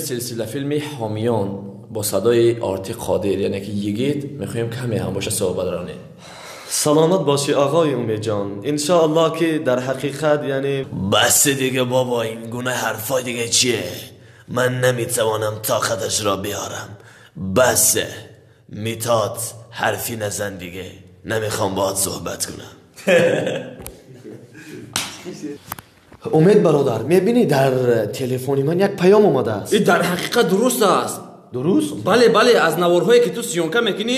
силсила филми Ҳомиён бо садои Орти Қодир, яъне ки йигит, мехоҳем каме ҳам боша суҳбат ронем. Саломат бошӣ оғои Умедҷон. Иншоаллоҳ ки дар ҳақиқат яъне бас дига бобо, ин гуна ҳарфой дига чие? Ман наметавонам тоқаташро биёрам. Басе митод ҳарфи назан дига, намехоҳам боҳат суҳбат кунам. Умед бародар, мебинӣ дар телефони ман як паём омадааст. Ин дар ҳақиқат дуруст аст. Дуруст? Бале, бале, аз наворҳое ки ту съёмка мекунӣ.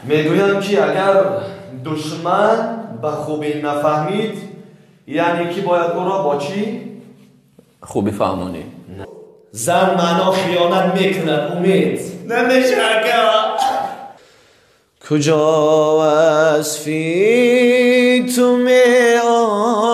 Мегӯям ки агар душман ба хубӣ нафаҳмид, яъне ки бояд ӯро бо чӣ? Хубӣ фаҳмонӣ. Зан маъно хиёнат мекунад, Умед. Намешавад. Куҷо васфи ту меорем?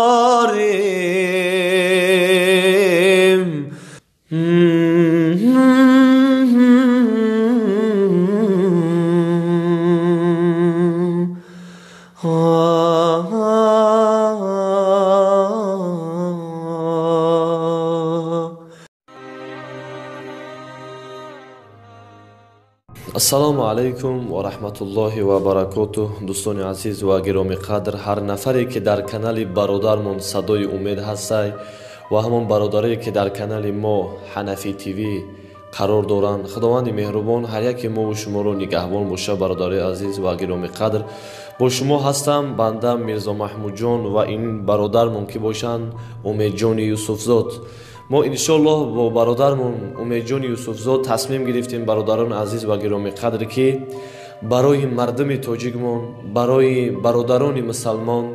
Ассалому алайкум ва раҳматуллоҳи ва баракотуҳ. Дӯстони азиз ва гиромӣ қадр, ҳар нафаре ки дар канали бародармон Садои Умед ҳастай ва ҳамон бародаре ки дар канали мо Ҳанафӣ ТВ қарор доранд, Худованди меҳрубон ҳар яке мову шуморо нигаҳбон боша. Бародари азиз ва гиромӣ қадр, бо шумо ҳастам банда Мирзо Маҳмудҷон ва ин бародармон ки бошанд Умедҷони Юсуфзод. Мо иншоаллоҳ бо бародармон Умедҷони Юсуфзод тасмим гирифтем, бародарони азиз ва гиромӣ қадр, ки барои мардуми тоҷикмон, барои бародарони мусалмон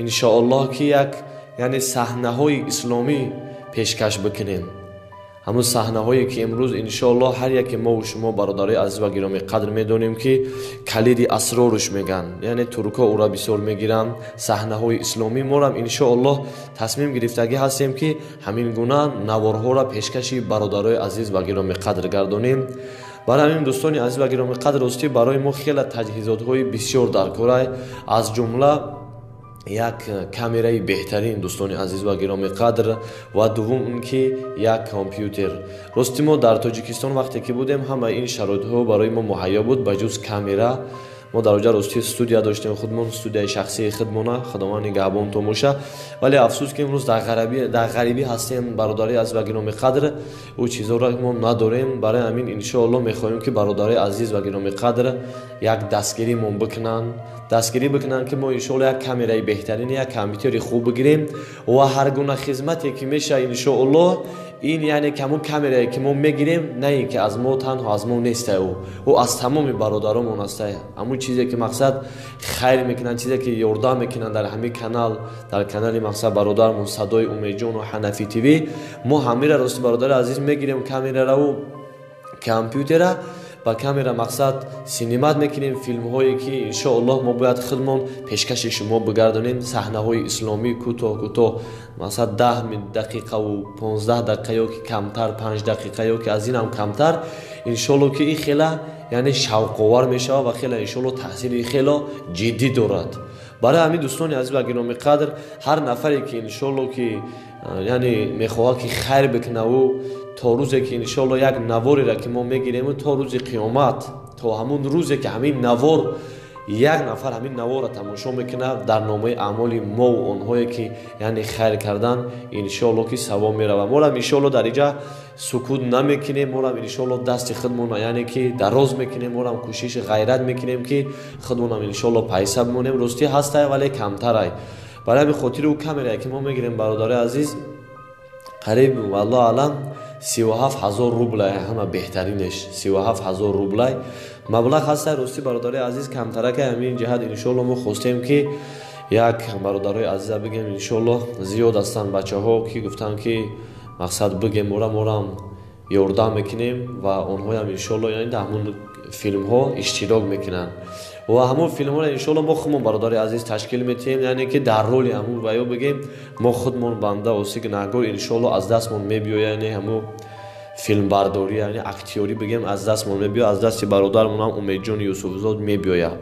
иншоаллоҳ ки як яъне саҳнаҳои исломӣ пешкаш бикунем. Ҳамун саҳнаҳое ки имрӯз иншоаллоҳ ҳар яке мову шумо бародарои азиз ва гиромӣ қадр медонем ки калиди асроруш меган, яъне туркҳо ӯра бисёр мегиранд. Саҳнаҳои исломӣ морам иншоаллоҳ тасмим гирифтагӣ ҳастем ки ҳамин гуна наворҳоро пешкаши бародарои азиз ва гиромӣ қадр гардонем. Барои ҳамин дӯстони азиз ва гиромӣ қадр, ростӣ барои мо хеле таҷҳизотҳои бисёр даркорай, аз ҷумла як камераи беҳтарин, дӯстони азиз ва гиромӣ қадр, ва дуввум ин ки як компютер. Рости мо дар Тоҷикистон вақте ки будем, ҳамаи ин шароитҳо барои мо муҳайё буд, ба ҷуз камера. Мо дар оҷа рости студия доштем, худмон студияи шахсии худмона, Худованд нигаҳбонтон боша. Вале афсӯс ки имрӯз дар ғарибӣ ҳастем, бародари азиз ва гиромӣ қадр, ӯ чизоро мо надорем. Барои ҳамин иншоаллоҳ мехоҳем ки бародари азиз ва гиромӣ қадр як дастгиримон бикунанд, дастгирӣ бикунанд ки мо иншоаллоҳ як камераи беҳтарин, як компютери хуб бигирем ва ҳар гуна хизмате ки мешавад иншоаллоҳ ин яъне ки ҳамун камерае ки мо мегирем, на ин ки аз мо танҳо аз мо нестай, ӯ аз тамоми бародаромон ҳастай. Ҳамун чизе ки мақсад хайр мекунанд, чизе ки ёрдам мекунанд дар ҳамин канал, дар канали мақсад бародармон Садои Умедҷон ва Ҳанафӣ ТВ, мо ҳамира рости бародари азиз мегирем камерараву компютера, ба камера мақсад синимат мекунем филмҳое ки иншоаллоҳ мо бояд худмон пешкаши шумо бигардонем. Саҳнаҳои исломӣ кӯтоҳ кӯтоҳ, мақсад 10 дақиқаву 15 дақиқа ё ки камтар, 5 дақиқа ё ки аз ин ҳам камтар, иншоаллоҳ ки ин хела яъне шавқовар мешавад ва хела иншоаллоҳ таъсири хело ҷиддӣ дорад. Барои ҳамин дӯстони азиз ва гиромӣ қадр, ҳар нафаре ки иншоаллоҳ ки яъне мехоҳад ки хайр бикунаву то рӯзе ки иншоаллоҳ як наворера ки мо мегирему то рӯзи қиёмат, то ҳамун рӯзе ки ҳамин навор як нафар ҳамин наворро тамошо мекунад, дар номаи аъмоли мову онҳое ки яъне хайр кардан иншоаллоҳ ки савоб меравад. Морам иншоаллоҳ дар инҷа сукут намекунем, морам иншоаллоҳ дасти худмона яъне ки дароз мекунем, морам кӯшиши ғайрат мекунем ки худмонам иншоаллоҳ пайса бимонем. Ростӣ ҳастай, вале камтарай. Барои ҳамин хотири ӯ камерае ки мо мегирем, бародари азиз, қариб валлоҳ аълам 37 ҳазор рублай, ҳама беҳтаринеш 37 ҳазор рублай маблағ ҳастай. Ростӣ бародари азиз камтаракай. Ҳамин ҷиҳат иншоаллоҳ мо хостем ки як бародарои азиза бигем, иншоаллоҳ зиёд ҳастанд бачаҳо ки гуфтанд ки мақсад бигем, морам ёрдам мекунем ва онҳоям иншоаллоҳ яъне дар ҳамун филмҳо иштирок мекунанд ва ҳамун филмҳоро иншоаллоҳ мо худмон бародари азиз ташкил метиҳем, яъне ки дар роли ҳамун ва ё бигем мо худмон банда оси гунаҳгор иншоаллоҳ аз дастмон мебиёяд, яъне ҳамун филмбардорӣ, яъне актёрӣ бигем аз дастмон мебиёяд, аз дасти бародармонам Умедҷони Юсуфзод мебиёяд.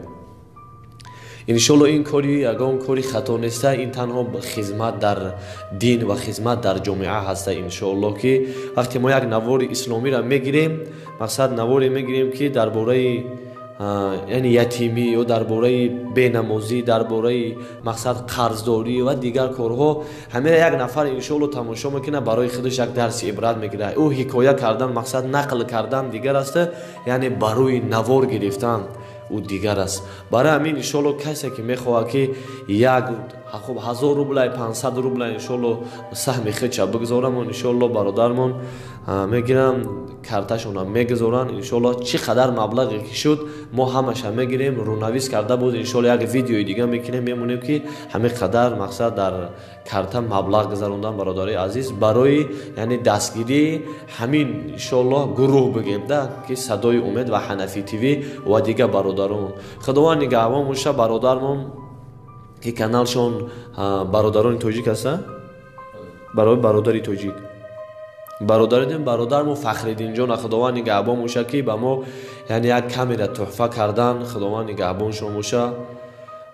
Иншоалло ин кори ягон кори хато неста, ин танҳо хизмат дар дин ва хизмат дар ҷомеа ҳаста. Иншоалло ки вақте мо як навори исломиро мегирем, мақсад наворе мегирем ки дар бораи яъне ятимӣ ё дар бораи бенамозӣ, дар бораи мақсад қарздорӣ ва дигар корҳо, ҳамера як нафар иншоалло тамошо мекунад, барои худаш як дарси ибрат мегирад. Ӯ ҳикоя кардан, мақсад нақл кардан дигар аст, яъне барои навор гирифтан ӯ дигар аст. Барои ҳамин иншоалло касе ки мехоҳад ки як хуб 1000 рубла, 500 рубла иншоалло саҳми худша бигзорам, иншоалло бародармон мегирам, карташона мегузоранд. Иншоалло чӣ қадар маблағе ки шуд мо ҳамаша мегирем, рӯнавис карда буд иншоалло як видеои дига мекунем, мемонем ки ҳамин қадар мақсад дар карта маблағ гузарондан. Бародарои азиз, барои яъне дастгирии ҳамин иншоалло гурӯҳ бигем да ки Садои Умед ва Ҳанафӣ ТВ ва дигар бародарон. Худованд нигаҳбон боша бародармон ки каналшон бародарони тоҷик аста, барои бародари тоҷик бародаридем, бародармо Фахриддинҷон, Худованд нигаҳбон боша ки ба мо яъне як камера туҳфа кардан, Худованд нигаҳбоншон боша.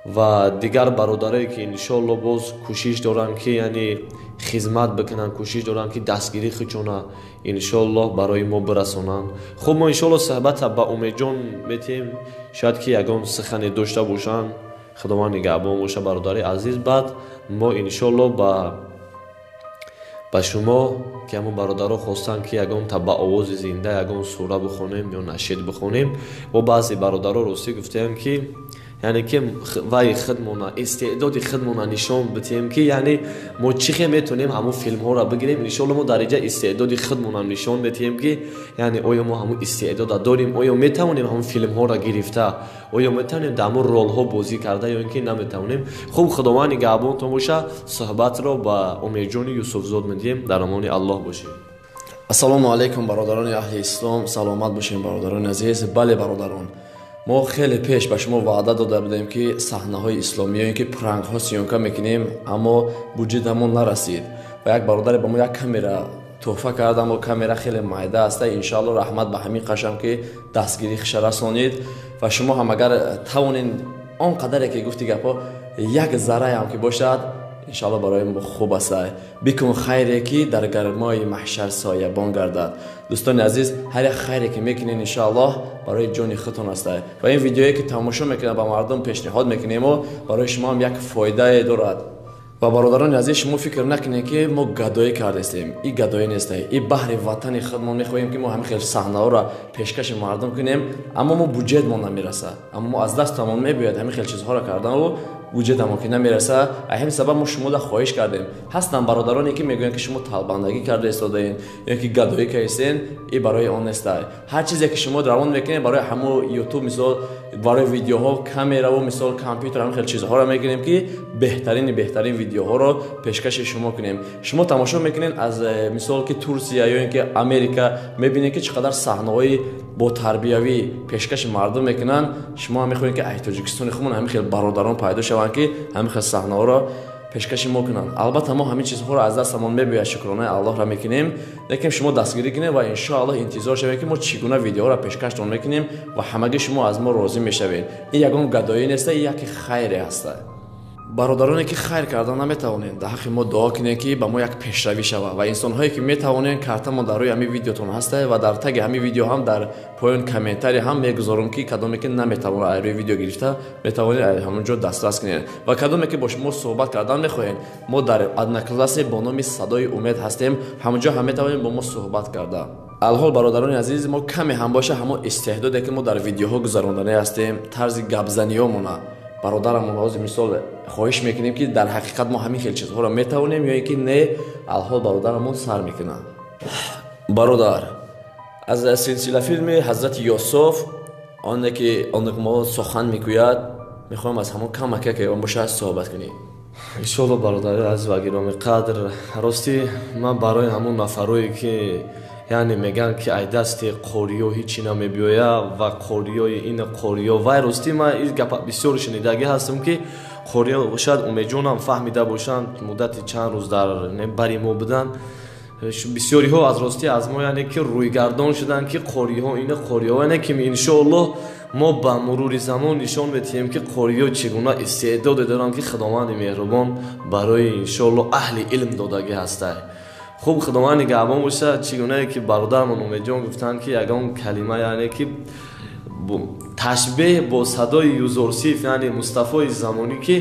Ва дигар бародарое ки иншоалло боз кӯшиш доранд ки яъне хизмат бикунанд, кӯшиш доранд ки дастгирӣ худшона иншоалло барои мо бирасонанд. Хуб, мо иншоалло суҳбата ба Умедҷон метиҳем, шояд ки ягон сухане дошта бошанд. Худованд нигаҳбон боша бародари азиз. Баъд мо иншоалло ба шумо ки ҳамон бародаро хостанд ки ягон та ба овози зинда ягон сура бихонем ё нашид бихонем, мо баъзе бародаро ростӣ гуфтаем ки яъне ки вай худмона истеъдоди худмона нишон бидиҳем ки яъне мо чӣ хел метавонем ҳамон филмҳоро бигирем. Иншоалло мо дар инҷа истеъдоди худмона нишон медиҳем ки яъне оё мо ҳамон истеъдода дорем, оё метавонем ҳамон филмҳоро гирифта, оё метавонем дар ҳамон ролҳо бозӣ карда ё ин ки наметавонем. Хуб, Худованд нигаҳбонтон боша. Суҳбатро ба Умедҷони Юсуфзод медиҳем. Дар амони Аллоҳ бошед. Ассалому алайкум бародарони аҳли ислом, саломат бошем бародарони азиз. Бале бародарон, мо хеле пеш ба шумо ваъда дода будем ки саҳнаҳои исломӣ ё ин ки пранкҳо съёмка мекунем, аммо буҷетамон нарасид ва як бародаре ба мо як камера туҳфа кард, аммо камера хеле майда аст. Иншоалло раҳмат ба ҳамин қашам ки дастгирӣ хиша расонид ва шумо ҳам агар тавонед он қадаре ки гуфти гапҳо як зарраям ки бошад, иншоалло барои мо хуб аст. Бикун хайре ки дар гармои маҳшар соябон гардад. Дӯстони азиз, ҳар як хайре ки мекунед иншоаллоҳ барои ҷони худтон аст ва ин видеое ки тамошо мекунед ба мардум пешниҳод мекунему барои шумо ҳам як фоидае дорад. Ва бародарони азиз, шумо фикр накунед ки мо гадоӣ кардастем. И гадоӣ нест, и баҳри ватани худмон мехоҳем ки мо ҳамин хел саҳнаҳоро пешкаши мардум кунем, аммо мо буҷетмон намерасад, аммо мо аз дастамон мебиёяд ҳамин хел чизҳоро кардану буҷетамон ки намерасад. Ҳамин сабаб мо шумода хоҳиш кардем. Ҳастанд бародароне ки мегӯянд ки шумо талбандагӣ карда истодаен ё ки гадоӣ кардастен, и барои он нест. Ҳар чизе ки шумо равон мекунед барои ҳамон ютуб, мисол барои видеоҳо, камераву мисол компютер, ҳамин хел чизҳоро мегирем ки беҳтарини беҳтарин видеоҳоро пешкаши шумо кунем. Шумо тамошо мекунед аз мисол ки Турсия ё ин ки Америка, мебинед ки чӣ қадар саҳнаҳои ботарбиявӣ пешкаши мардум мекунанд. Шумо ҳам мехоҳед ки ай Тоҷикистони худмон ҳамин хел бародарон пайдо шаванд ки ҳамин хел саҳнаҳоро пешкаши мо кунанд. Албатта мо ҳамин чизҳоро аз дастамон мебиёяд, шукронаи Аллоҳро мекунем, лекин шумо дастгирӣ кунед ва иншоаллоҳ интизор шавед ки мо чӣ гуна видеоҳоро пешкаштон мекунем ва ҳамагӣ шумо аз мо розӣ мешавед. Ин ягон гадоӣ нест, ин яке хайре ҳаст. Бародароне ки хайр карда наметавонед, дар ҳаққи мо дуо кунед ки ба мо як пешравӣ шавад ва инсонҳое ки метавонед, картамон дар рӯи ҳамин видеотон ҳаста ва дар таги ҳамин видео ҳам дар поён комментарий ҳам мегузорам ки кадоме ки наметавонад аз рӯи видео гирифта метавонед аз ҳамон ҷо дастрас кунед ва кадоме ки бо шумо суҳбат кардан мехоҳед, мо дар Одноклассе бо номи Садои Умед ҳастем, ҳамон ҷо ҳам метавонед бо мо суҳбат карда. Алҳол бародарони азиз, мо каме ҳам боша ҳамон истеъдоде ки мо дар видеоҳо гузаронданӣ ҳастем, тарзи гапзаниҳомона бародарамон ҳозир мисол хоҳиш мекунем ки дар ҳақиқат мо ҳамин хел чизҳоро метавонем ё ин ки не. Алҳол бародарамон сар мекунанд. Бародар, аз силсила филми Ҳазрати Юсуф оне ки он мо сухан мегӯяд, мехоҳам аз ҳамон камаке ки он бошад суҳбат кунем. Иншоалло бародари азиз ва гиромӣ қадр, ростӣ ман барои ҳамон нафарое ки яъне мегӯянд ки ай дасти қориё ҳичи намебиёяд ва қориёи ин қориё вай, ростӣ ман ин гапа бисёр шунидагӣ ҳастам ки қориё, шояд Умедҷонам фаҳмида бошанд, муддати чанд рӯз дар бари мо буданд. Бисёриҳо аз ростӣ аз мо яъне ки рӯйгардон шуданд ки қориҳо ина қориҳо, яъне ки иншоаллоҳ мо ба мурури замон нишон медиҳем ки қориҳо чӣ гуна истеъдоде доранд ки худованди меҳрубон барои иншоаллоҳ аҳли илм додагӣ ҳастанд. Хуб, худованд нигаҳбон бошад. Чӣ гунае ки бародармон Умедҷон гуфтанд ки ягон калима яъне ки ташбеҳ бо садои Юзорсиф, яъне Мустафои Замонӣ ки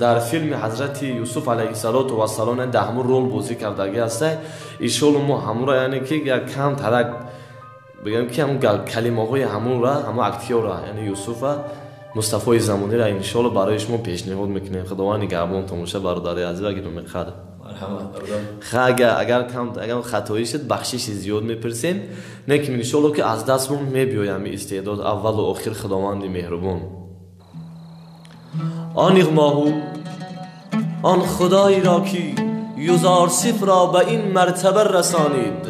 дар филми ҳазрати Юсуф алайҳиссалоту вассалом дар ҳамун рол бозӣ кардагӣ ҳастанд. Иншоаллоҳ мо ҳамура яъне ки як кам тарак бигӯем ки ҳамун калимаҳои ҳамунра, ҳамун актёра, яъне Юсуфа, Мустафои Замониро иншоаллоҳ барои шумо пешниҳод мекунем. Худованд нигаҳбонтон бошад, бародари азиз ва гиромиқадр. Агар кам хатоӣ шуд, бахшиши зиёд мепурсем, не ки иншоаллоҳ ки аз дастмон мебиёям истеъдод аввалу охир худованди меҳрубон. Он иғмоҳу он худоеро ки Юзорсиф ро ба ин мартаба расонид,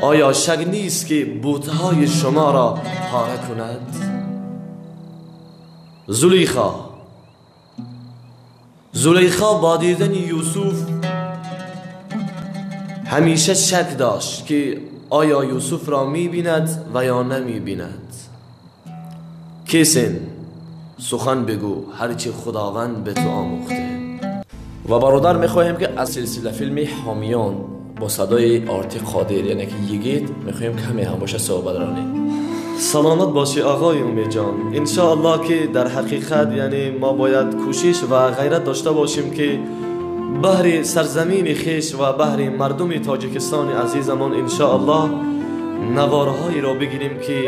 оё шак нест ки бутҳои шуморо пора кунад? Зулейха, Зулейха бо дидани Юсуф ҳамеша шак дошт ки оё Юсуфро мебинад ва ё намебинад. Кисен, сухан бигӯ ҳарчи худованд ба ту омӯхта. Ва бародар, мехоҳем ки аз силсила филми Ҳомиён бо садои Ортиқ Қодир, яъне ки Йигит, мехоҳем каме ҳам боша суҳбат ронем. Саломат бошӣ оғои Умедҷон. Иншоаллоҳ ки дар ҳақиқат яъне мо бояд кӯшиш ва ғайрат дошта бошем ки баҳри сарзамини хеш ва баҳри мардуми Тоҷикистони азизамон иншоаллоҳ наворҳоеро бигирем ки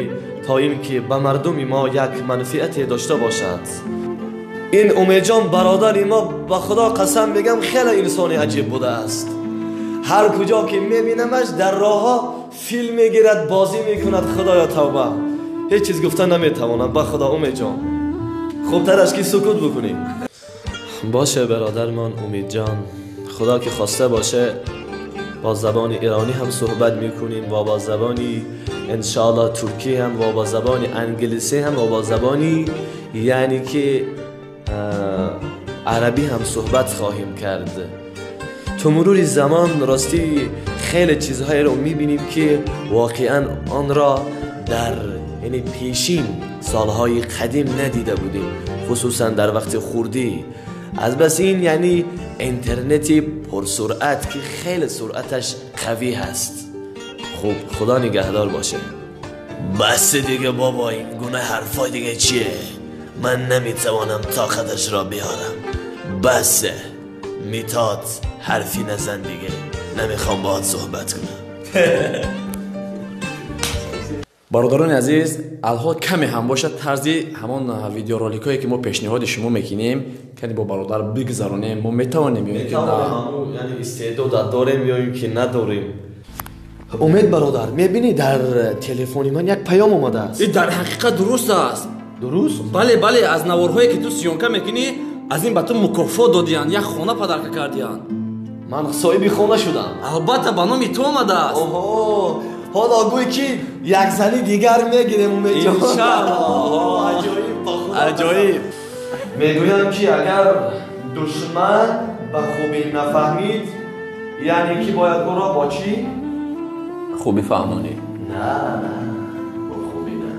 то ин ки ба мардуми мо як манфиате дошта бошад. Ин Умедҷон бародари мо, ба худо қасам бигам, хеле инсони аҷиб будааст. Ҳар куҷо ки мебинамаш дар роҳҳо филм мегирад, бозӣ мекунад. Худоё тавба, ҳеҷ чиз гуфта наметавонам ба худо. Умедҷон, хубтараш ки сукут бикунӣ. باشه برادرمان امید جان، خدا که خواسته باشه با زبان ایرانی هم صحبت میکنیم و با زبانی انشاءالله ترکی هم و با زبان انگلیسی هم و با زبانی یعنی که عربی هم صحبت خواهیم کرد. تو مرور زمان راستی خیلی چیزهایی رو میبینیم که واقعا آن را در یعنی پیشین سالهای قدیم ندیده بودیم، خصوصا در وقت خوردی. از بس این یعنی اینترنتی پرسرعت که خیلی سرعتش قوی هست. خوب، خدا نگهدار باشه. بس دیگه بابا، این گونه حرفای دیگه چیه؟ من نمیتوانم طاقتش را بیارم. بسه میتاد، حرفی نزن دیگه، نمیخوام باهات صحبت کنم. бародарони азиз, алҳол каме ҳам бошад тарзи ҳамон видеороликҳое ки мо пешниҳоди шумо мекунем, кани бо бародар бигзаронем. Мо метавонем ё ки на? Яъне истеъдод дорем ё ин ки надорем. Умед бародар, мебинӣ дар телефони ман як паём омадааст. Ин дар ҳақиқат дуруст аст. Дуруст? Бале, бале, аз наворҳое ки ту съёмка мекунӣ, аз ин ба ту мукофот додиянд, як хона падарка кардиянд. Ман соҳиби хона шудам. Албатта, ба номи ту омадааст. Оҳо, ҳоло гӯй ки як зани дигар мегирем, Умедҷон. Иншааллоҳ. Аҷоиб, ба худо. Аҷоиб. Мегӯям ки агар душман ба хубӣ нафаҳмид, яъне ки бояд ӯро бо чӣ? Хубӣ фаҳмонӣ. На, на, бо хубӣ на,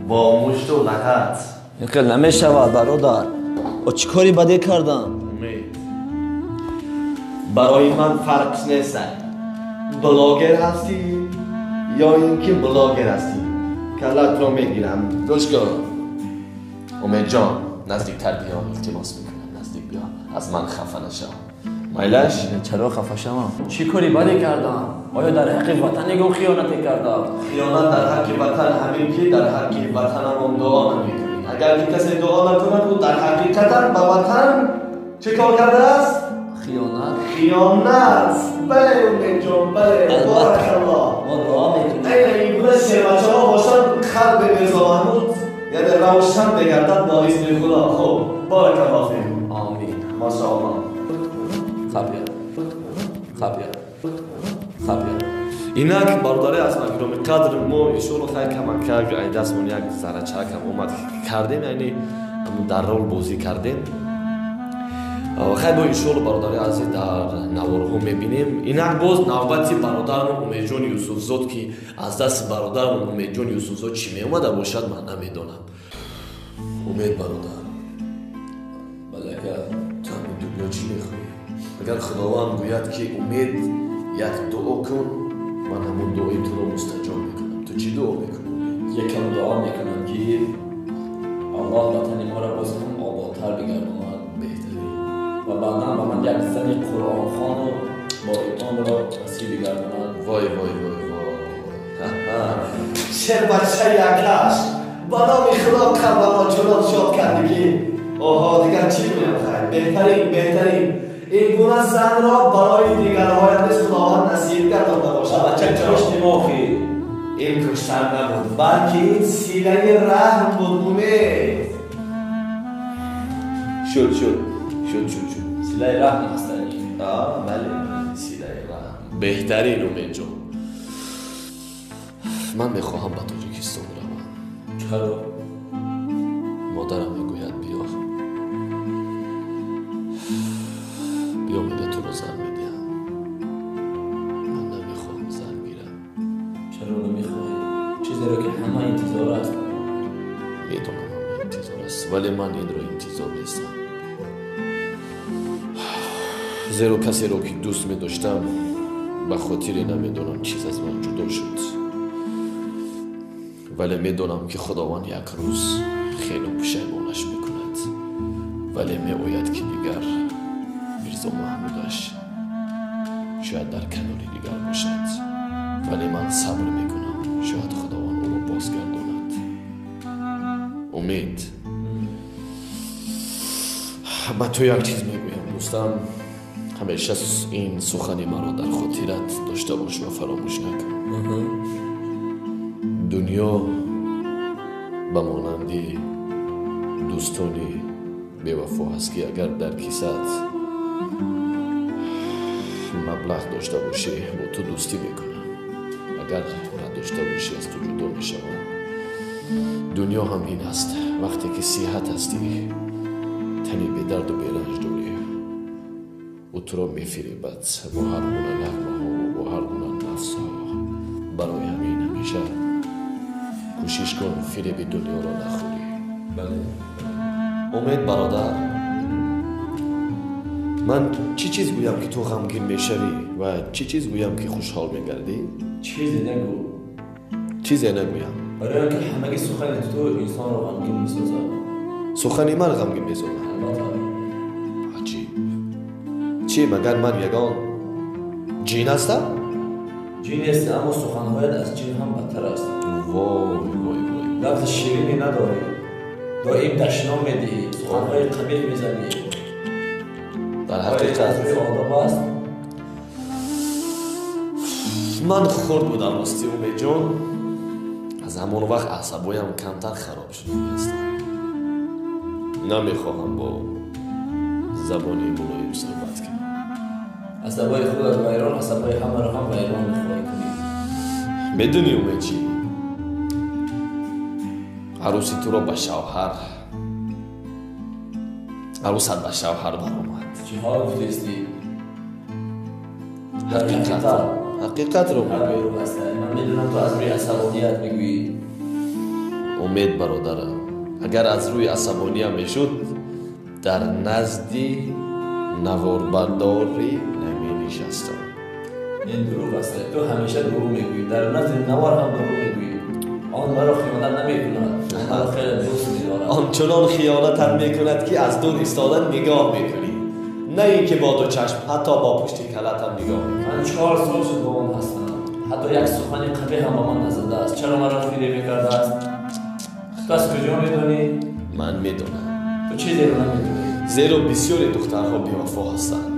бо мушту лағат. Ин хел намешавад, бародар. О, чӣ кори баде кардам? Умед, барои ман фарқ нест, блогер ҳастӣ ё ин ки блогер ҳастӣ, каллатро мегирам. Гӯш кун Умедҷон, наздиктар биё, илтимос мекунам, наздик биё, аз ман хафа нашав. Майлаш? Чаро хафа шавам? Чӣ кори баде кардам? Оё дар ҳаққи ватан ягон хиёнате кардам? Хиёнат дар ҳаққи ватан ҳамин ки дар ҳаққи ватанамон дуо намекунӣ. Агар ки касе дуо накунад, ӯ дар ҳақиқатан ба ватан чӣ кор кардааст? Хиёнат. Хиёнат. Бале, Умедҷон, бале. Боракаллоҳ. Мо дуо мекунем. Айна ин гуна шевачаҳо бошанд, қалби Мирзо Маҳмуд яъне равшан мегардад бо изни Худо. Хуб, боракаллоҳ фик. Омин. Машааллоҳ. Хабия, хабия, хабия. Инак бародари аз гироми қадр, мо иншоалло хай камакак ай дастмон як заррачакам омад кардем, яъне дар рол бозӣ кардем. Хай бо иншоалло бародари азиз дар наворҳо мебинем. Инак боз навбати бародармон Умедҷон Юсуфзод, ки аз дасти бародармон Умедҷон Юсуфзод чӣ меомада бошад, ман намедонам. Умед бародар, бале ака, ту ҳамин дунё чӣ мехоҳӣ? Агар Худованд гӯяд, ки Умед як дуо кун, ман ҳамон дуои туро мустаҷоб мекунам. Ту чӣ дуо мекунӣ? Якам дуо мекунам, ки Аллоҳ ватани моро боз ҳам ободтар бигардонад. Беҳтарин. Ва баъдан ба ман як зани қуръонхону бо имонро насиб бигардонад. Вой вой вой вой, шербачаи якаш, ба номи Худо қалбамо чунон шод кардӣ, ки оҳо, дигар чӣ гӯям? Хайр, беҳтарин, беҳтарин. Ин гуна занро барои дигарҳоям низ Худованд насиб гардонда бошад. Бача кушти мо охир. Ин куштан набуд, балки ин силаи раҳм буд. Умед, шуд, шуд, шуд, шуд, шуд. Силаи раҳм аст. Бале, силаи раҳм. Беҳтарин, Умедҷон. Ман мехоҳам ба Тоҷикистон равам. Чаро? Модарам мегӯяд, биё, биё, мега, туро зан медиҳам. Ман намехоҳам зан гирам. Чаро намехоҳӣ? Чизеро ки ҳама интизор аст. Медонам, ҳама интизор аст, вале ман инро интизор нестам, зеро касеро ки дӯст медоштам, ба хотире намедонам чиз аз ман ҷудо шуд. Вале медонам, ки Худованд як рӯз хело пушаймонаш мекунад. Вале меояд, ки дигар Мирзо Маҳмудаш шояд дар канори дигар бошад, вале ман сабр мекунам, шояд Худованд ӯро бозгардонад. Умед, ба ту як чиз мегӯям, дӯстам. Ҳамеша ин сухани маро дар хотират дошта бош ва фаромӯш накун. Дунё ба монанди дӯстони бевафо ҳаст, ки агар дар кисаат маблағ дошта бошӣ, бо ту дӯстӣ мекунам, агар надошта бошӣ, аз ту ҷудо мешавам. Дунё ҳам ин аст. Вақте ки сиҳат ҳастӣ, тани бедарду беранҷ дорӣ, ӯ туро мефиребад бо ҳар гуна нағмаҳо, бо ҳар гуна нафсҳо. Барои ҳамин ҳамеша кӯшиш кун, фиреби дунёро нахӯрӣ. Бале. Умед бародар, ман чӣ чиз гӯям, ки ту ғамгин мешавӣ, ва чӣ чиз гӯям, ки хушҳол мегардӣ? Чизе нагӯ. Чизе нагӯям? Барои он ки ҳамаги сухани ту инсонро ғамгин месозад. Сухани ман ғамгин месозад? Албатта. Аҷиб. Чӣ, магар ман ягон ҷин ҳастам? Ҷин нести, аммо суханҳоят аз ҷин ҳам бадтар аст. Вой вой вой. Лафзи ширине надорӣ, доим дашном медиҳӣ, суханҳои қабеҳ мезанӣ. Дар ҳақиқат рӯи одоб аст? Ман хурд будам, ростӣ, Умедҷон. Аз ҳамон вақт аъсабоям камтар хароб шудааст. Намехоҳам бо забони мулоим суҳбат кунам. Асабои худат вайрон, асабои ҳамаро ҳам вайрон мехоҳӣ кунӣ. Медонӣ, Умед, чӣ? Арӯси туро ба шавҳар, арӯсат ба шавҳар баромад. Чиҳо гуфтестӣ? Ҳақиқат, ҳақиқатро. Ман медонам, ту аз рӯи асабоният мегӯӣ. Умед бародарам, агар аз рӯи асабониям мешуд, дар назди наворбардорӣ наменишастам. Ин дурӯғ аст. Ту ҳамеша дурӯғ мегӯӣ, дар назди навор ҳам дурӯғ мегӯӣ. Он маро хиёнат намекунад, маро хеле дӯст медорад. Ончунон хиёнатат мекунад, ки аз дур истода нигоҳ мекунӣ, на ин ки бо ду чашм, ҳатто бо пушти калатам нигоҳ мекунӣ. Ман 4 сол шуд бо он ҳастам, ҳатто як сухани қабеҳ ҳам ба ман назадааст. Чаро маро фиреб мекардааст? Ту аз куҷо медонӣ? Ман медонам. Ту чизеро намедонӣ. Зеро бисёре духтарҳо бевафо ҳастанд.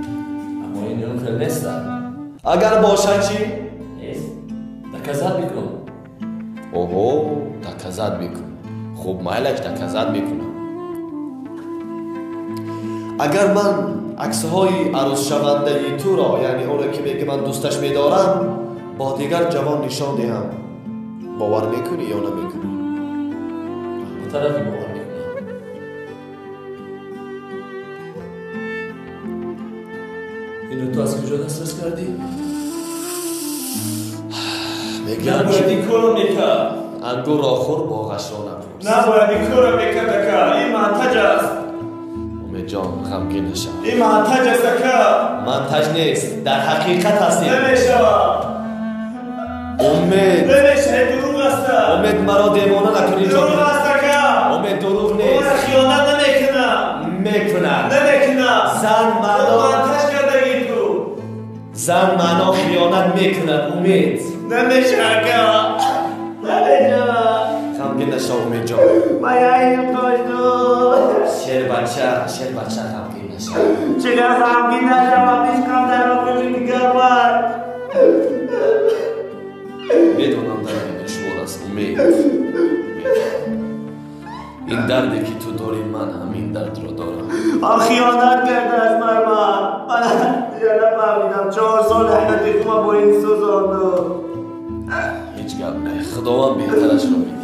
Аммо ин он хел нестанд. Агар бошад чӣ? Нест, доказать бикун. Оҳо, доказать мекун. Хуб, майлаш, доказать мекунам. Агар ман аксҳои арӯзшавандаи туро, яъне онро ки меги ман дӯсташ медорам, бо дигар ҷавон нишон диҳам, бовар мекунӣ ё намекунӣ? Ба тарафи бовар мекунам. اینو تو از کجا دسترس کردی؟ نباید این کارو میکرد. انگور را خور باغش را نپرس. نباید این کارو میکرد اکا. این منتج است. امید جان غمگین نشو. این منتج است اکا. منتج نیست، در حقیقت هستیم. نمیشود. امید نمیشه، دروغ است. امید مرا دیوانه نکنی. دروغ است اکا. امید دروغ نیست. من خیانت نمیکنم. میکنم. نمیکنم. زن معنا منتج کردگی تو. زن معنا خیانت میکند امید. نمیشه اکا. نمیشه. غمگین نشو امید جان. من این قاشدو. شیر بچه، شیر بچه غمگین نشو. چقدر غمگین نشم. پیش کنم در آغوش دیگر من. میدونم درد دشوار است امید. این دردی که تو داری من همین درد رو دارم. خیانت کرده از من. من دیگه نفهمیدم. 4 سال حیاتی خودم با این سوزاندم. هیچ گپ نه، خداوند بهترش رو میده.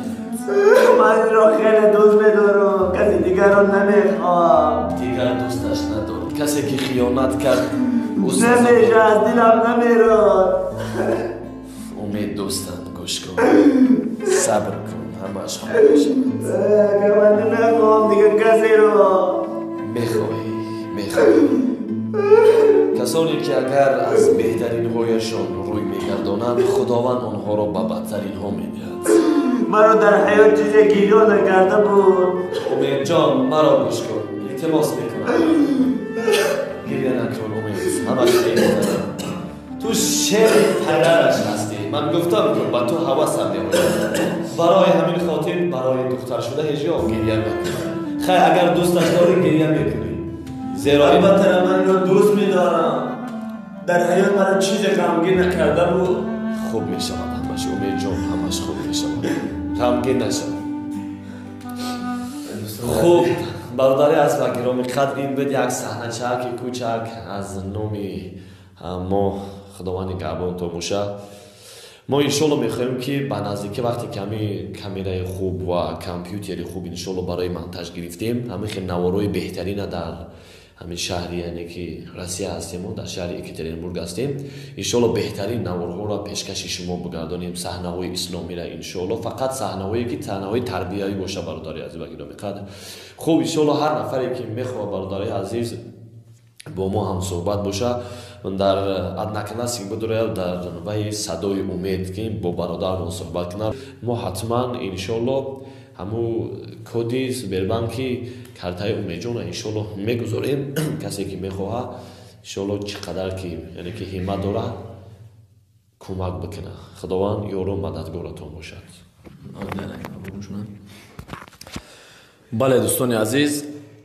من را خیلی دوست میدارم، کسی دیگر را نمیخوام. دیگر دوستش ندارم. کسی که خیانت کرد نمیشه، از دلم نمیرد. امید دوستم گوش کن، صبر کن، همش خوب میشود. من نمیخوام دیگه کسی رو. میخواهی، میخواهی. کسانی که اگر از بهترین هایشان روی میگردانند خداوند آنها را به بدترین ها میدهد. مرا در حیات چیزی گریه نکرده بود. امید جان مرا گوش کن، التماس میکنم گریه نکن امید، همش خیلی تو شعر پدرش هستی. من گفتم که با تو هوسم میآید، برای همین خاطر برای دختر شده هیچ گریه نکن. خیر اگر دوستش داری گریه میکنی. زیرا البته من را دوست میدارم. در حیات مرا چیز غمگین نکرده بود. خوب میشود همش امید جان، همش خوب میشود، غمگین نشود. خوب برادری از و گرامی قدر، این بود یک صحنه چک کوچک از نومی ما خداوند نگهبان تو باشه. ما انشالله میخوایم که به نزدیکی وقتی کمی کامرای خوب و کامپیوتری خوب انشالله برای منتج گرفتیم، همین خیلی نوارای بهترین در همین شهری یعنی که روسیه هستیم و در شهر اکاترینبورگ هستیم، انشالله بهترین نوارها را پیشکش شما بگردانیم. صحنه‌های اسلامی را انشالله، فقط صحنه‌هایی که صحنه‌های تربیتی باشه برادرای عزیز و گرامی قدر. خوب انشالله هر نفری که میخواد برادرای عزیز با ما هم صحبت باشه در Одноклассники بدوره در وی صدای امید که با برادرمون صحبت کنن، ما حتما انشالله همو کدی سبربانکی کارتای امید جان انشالله میگذاریم. کسی که میخواه انشالله چقدر که یعنی که همت داره کمک بکنه. خداوند یارو مددگارتون باشد. بله دوستان عزیز،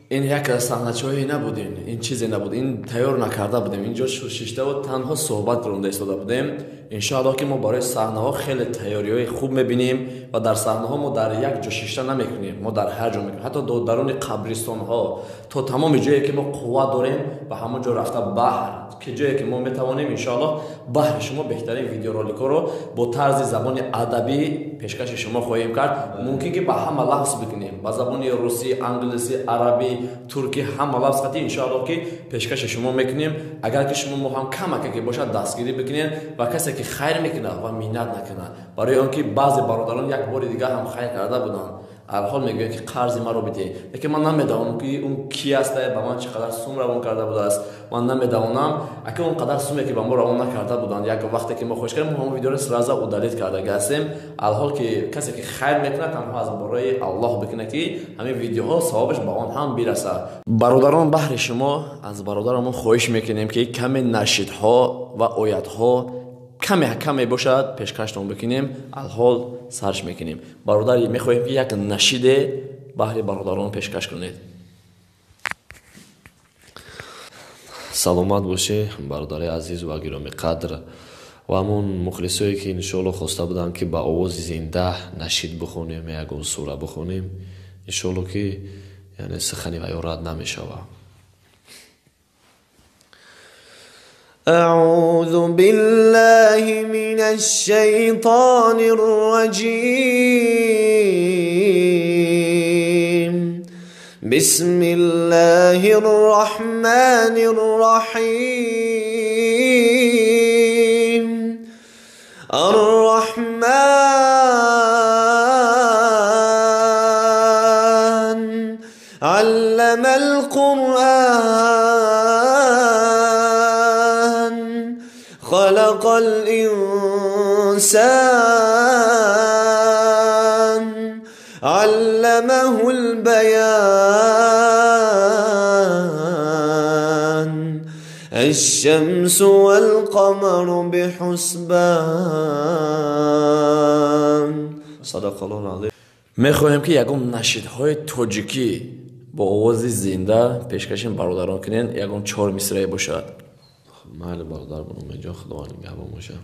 این یک از صحنه‌چاهی نبودین، این چیزی نبود، این تیار نکرده بودیم، اینجا ششته و تنها صحبت رونده ایستاده بودیم. انشاءالله که ما برای صحنه ها خیلی تیاری های خوب میبینیم و در صحنه ها ما در یک جا ششته نمیکنیم، ما در هر جا میکنیم، حتی درون قبرستان ها تا تمام جایی که ما قوت داریم و همون جا رفته بحر که جایی که ما میتوانیم انشاءالله بحر شما بهترین ویدیو رولیکا رو با طرز زبان ادبی پیشکش شما خواهیم کرد. ممکن که با همه لفظ بکنیم، با زبان روسی، انگلیسی، عربی، ترکی، همه لفظ قطعی انشاءالله که پیشکش شما میکنیم. اگر که شما ما هم کمک که باشد دستگیری بکنین و کسی که خیر میکنه و مینت نکنه، برای آنکه بعضی برادران یک بار دیگه هم خیر کرده بودن، الحال میگه که قرض ما رو بده، لیکن من نمیدونم که اون کی است، به من چقدر سوم روان کرده بوده است، من نمیدونم. اگه اون قدر سومی که به ما روان نکرده بودن، یک وقتی که ما خوش کردیم ما هم ویدیو رو سرازه و دلیت کرده هستیم. الحال که کسی که خیر میکنه تنها از برای الله بکنه که همین ویدیوها ثوابش به آن هم برسه. برادران بهر شما از برادرمون خواهش میکنیم که کمی نشیدها و آیتها کمی کمی باشد پیشکشتون بکنیم. الحال سرش میکنیم. برادر میخواهیم که یک نشید بهر برادران پیشکش کنید. саломат бошӣ бародари азиз ва гиромиқадр ва ҳамон мухлисое ки иншоалло хоста буданд ки ба овози зинда нашид бихонем, ягон сура бихонем, иншоалло ки яъне сухани ваё рад намешавад. أعوذ بالله من الشيطان الرجيم. بسم الله الرحمن الرحيم. الرحمن علم القرآن خلق الإنسان علمه البيان الشمس والقمر بحسبان صدق الله العظیم. мехоҳем ки ягон нашидҳои тоҷикӣ бо овози зинда пешкаши бародарон кунен, ягон чор мисрае бошад. Майли бародар Умедҷон, худованд нигаҳбон бошад.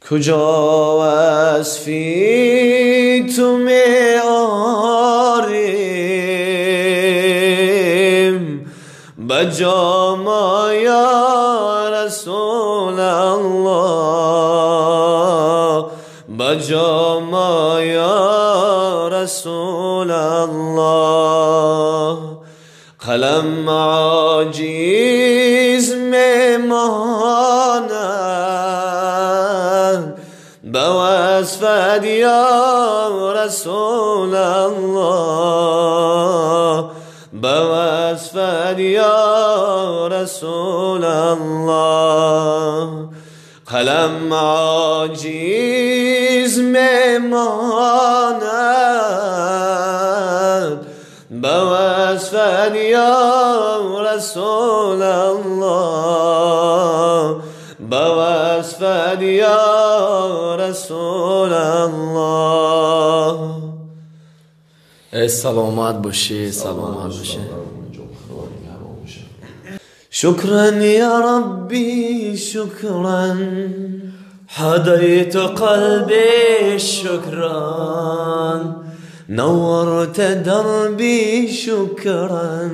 کجا وصفی تو میآریم بجا ما یا رسول الله بجا ما یا رسول الله قلم عاجز میماند بوصفت یا رسول الله بوصفت یا رسول الله قلم عاجز میماند بوصفت یا رسول الله بوصفت یا رسول الله. سلامت باشی، سلامت باشی. شكرا يا ربي شكرا هديت قلبي شكرا نورت دربي شكرا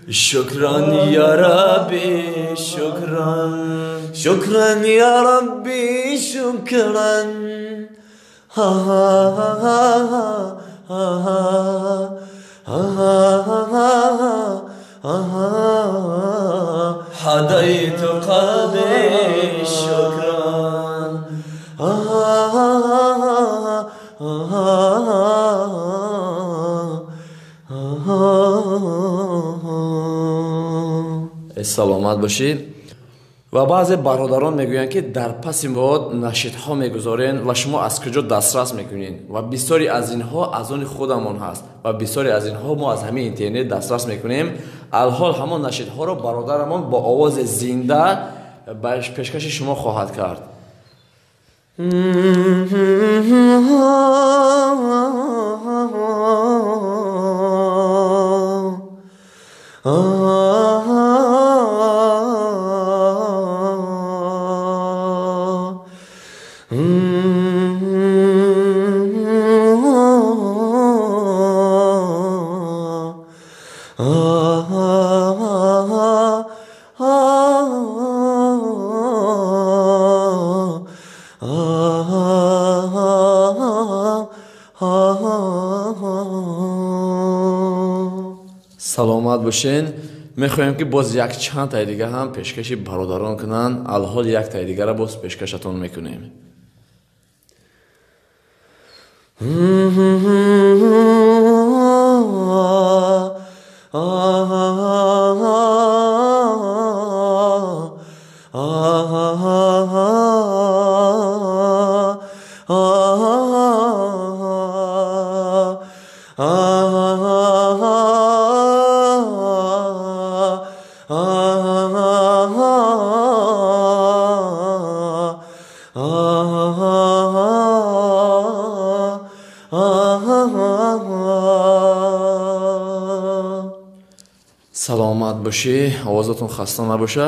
شكرا يا ربي شكرا شكرا يا ربي شكرا ها ها ها ها ها ها ها هديت قلبي شكرا ها ها ها ها. саломат бошед. Ва баъзе бародарон мегӯянд, ки дар паси мо нашидҳо мегузорен ва шумо аз куҷо дастрас мекунед, ва бисёре аз инҳо аз они худамон ҳаст ва бисёре аз инҳо мо аз ҳамин интернет дастрас мекунем. Алҳол ҳамон нашидҳоро бародарамон бо овози зинда ба пешкаши шумо хоҳад кард. Саломат бошен. Мехоҳем, ки боз якчанд таи дига ҳам пешкаши бародарон кунанд. Алҳол як таи дигара боз пешкашатон мекунем. Саломат бошӣ, овозатон хаста набоша.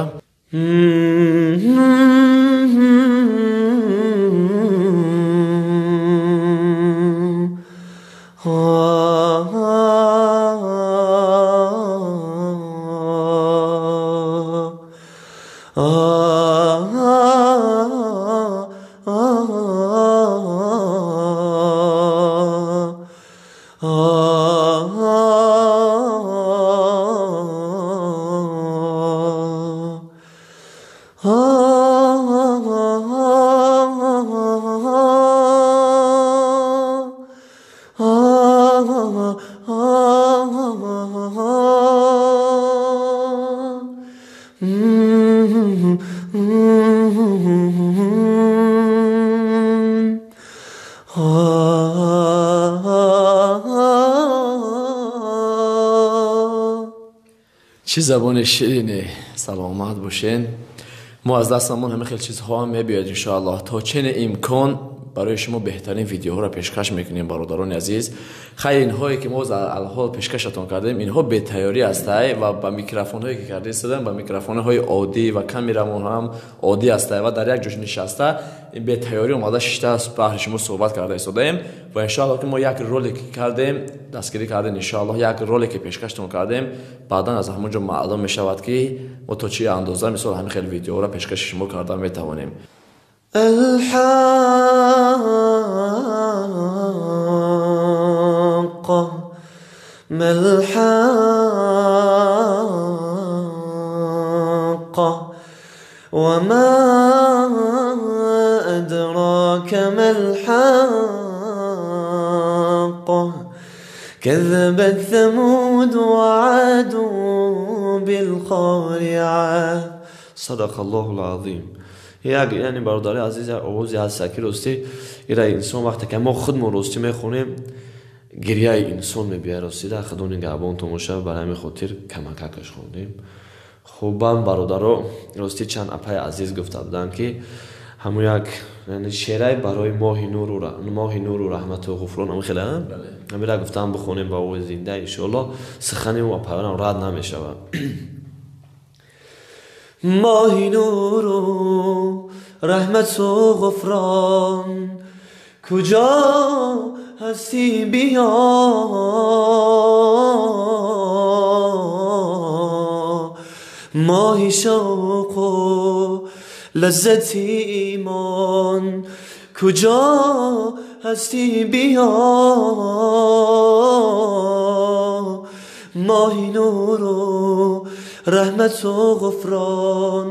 Чӣ забони ширине, саломат бошен. Мо аз дастамон ҳама хел чизҳо ҳам мебиёд иншоаллоҳ. То чене имкон барои шумо беҳтарин видеоҳоро пешкаш мекунем, бародарони азиз. Хайр, инҳое ки мо алҳол пешкашатон кардем, инҳо бетайёрӣ ҳастай ва ба микрофонҳое ки карда истодаем, ба микрофонҳои оддӣ ва камерамон ҳам оддӣ ҳастай ва дар як ҷош нишаста бетайёрӣ омада шишта баҳри шумо суҳбат карда истодаем. Ва иншоаллоҳ ки мо як ролик кардем, дастгирӣ кардем, иншоаллоҳ як ролике пешкаштон кардем, баъдан аз ҳамон ҷо маълум мешавад ки мо то чӣ андоза мисол ҳамин хел видеоҳоро пешкаши шумо карда метавонем. الحاقة ما الحاقة وما أدراك ما الحاقة كذبت ثمود وعاد بالقارعة صدق الله العظيم. як яъне бародари азиз, овозе ҳаст ки ростӣ ира инсон вақте ки мо худмон ростӣ мехонем, гирияи инсон мебияд ростӣ дар худо нигаҳбон тамоша. Бар ҳамин хотир камакакаш хондем. Хубам бародаро, ростӣ чанд апаи азиз гуфта буданд ки ҳамун як шеърай барои моҳи нуру раҳмату ғуфрон ҳамин хеле ҳамира гуфтаам бихонем ба овози зинда, иншоаллоҳ сухани ӯ апаёнам рад намешавад. ماهی نور و رحمت و غفران کجا هستی بیا، ماهی شوق و لذت ایمان کجا هستی بیا، ماهی نور و رحمت و غفران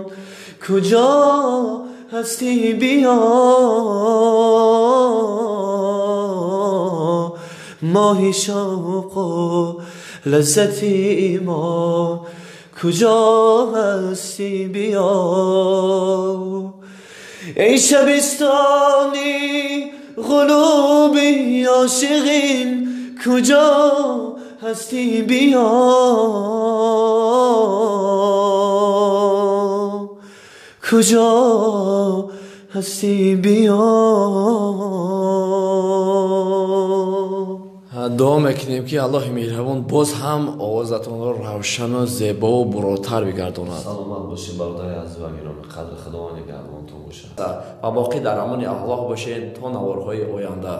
کجا هستی بیا، ماهی شوق و لذت ایمان کجا هستی بیا. ای شبستانی غلوب عاشقین کجا هستی بیا، کجا هستی بیا. дуо мекунем ки Аллоҳи меҳрабон боз ҳам овозатонро равшану зебову буротар бигардонад. Саломат бошед бародари азиз ва гиромӣ қадр, Худованд нигаҳбонтон бошад ва боқӣ дар амони Аллоҳ бошед то наворҳои оянда.